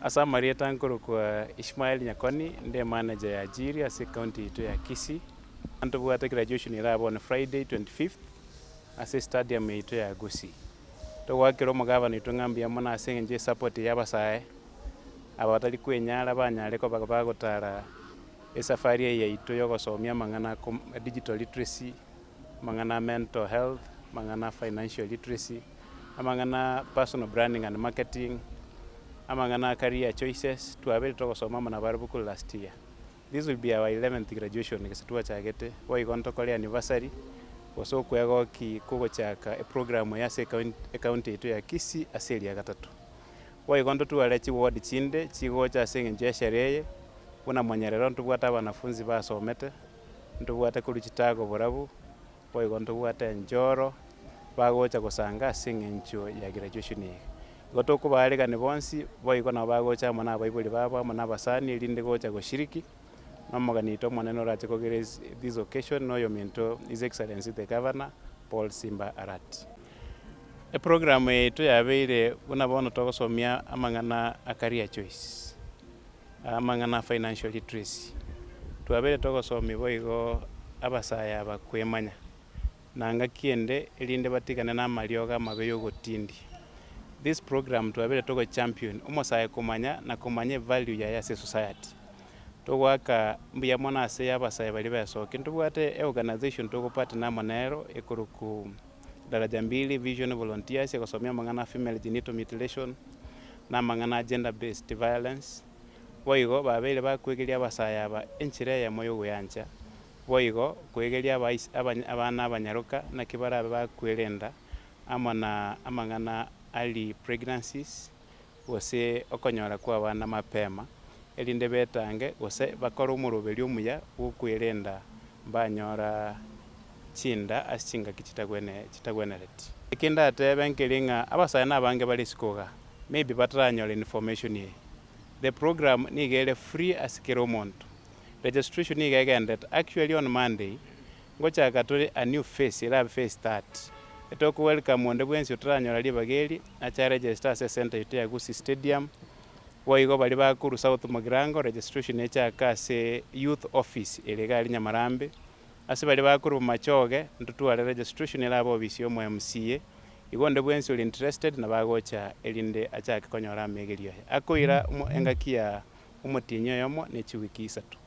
Ase amarieta nkorokwa Ishmael Nyakoni, nde emanager ya Ajiri ase ecounty yaito ya Kisii. Ntobwate graduation ere on Friday 25th ase estadium yaito ya Gusii. Togoakera omogabana oito ng'a mbuya mono ase eng'encho y'esupport ya abasae aba batari kwenyara banyare koba bagotara esafari eye yaito yogosomia amang'ana a digital literacy, amang'ana a mental health, amang'ana a financial literacy, amang'ana a personal branding and marketing, amang'ana a career choices, twabeire togosoma amo nabarabwo korwa last year. This will be our eleventh graduation gese twachagete, boigo ntokore anniversary, gose okwegoki kogochaka eprogram eye ase ecounty yaito ya Kisii ase eria gatato. Boigo ntotware chiward chinde chigocha ase eng'encho y'esherehe eye, buna Monyerero ntobwate abanafunzi basomete, ntobwate korwa chitago borabu, boigo ntobwate enchoro, bagocha gosanga ase eng'encho ya graduation eye. Igo tokobaaregani bonsi, boigo nabo bagocha amo na abaibori babo amo na abasani erinde gocha goshiriki, na omogeni oito omonene orache ko grace this occasion na oyominto His Excellency the Governor Paul Simba Arati. Eprogram yaito yabeire buna bono togosomia amang'ana a career choice, amang'ana a financial literacy. Twabeire togosomia boigo abasae aba kwemanya, na ngaki ende erinde batigane na amariogo amabe y'ogotindia. This program twabeire togo champion omosae komanya na komanya evalue yaye ase esociety. Togoaka mbuya mono ase abasae baria besokia. Ntobwate eorganization togo partner amo nero ekorokwa Daraja Mbili Vision Volunteers egosomia amang'ana a female genital mutilation na amang'ana a gender based violence. Boigo babeire bakwegeria abasae aba enchera eyemo yogoyancha Boigo kwegeria abana abanyaroka naki barabe bakwerenda amo na amang'ana early pregnancies, gose okonyora kw'abana mapema, erinde betange gose bakore omoroberio omuya bw'okwerenda mbanyora chinda ase chingaki chitagwenereti. Eke ndatebe nkeri ng'a abasae nabange bare isiko igaa, maybe bataranyora information eye. The program nigo ere free ase kera omonto. Registration nigo egenderete actually on Monday ngochaka tore a new phase erabe phase third etoko welcome onde bwensi otaranyora ribaga eri ache aregister ase ecentre yaito ya Gusii Stadium boigo baria bakorwa South Mugirango registration echake ase youth office ere iga aria Nyamarambe ase baria bakorwa Bomachoge ntotware registration erabe ofisi ya omo MCA igo onde bwensi ore interested nabo agocha erinde achake konyora amegerio aye akoira engaki ya omotienyi oyomo ne chiwiki isato.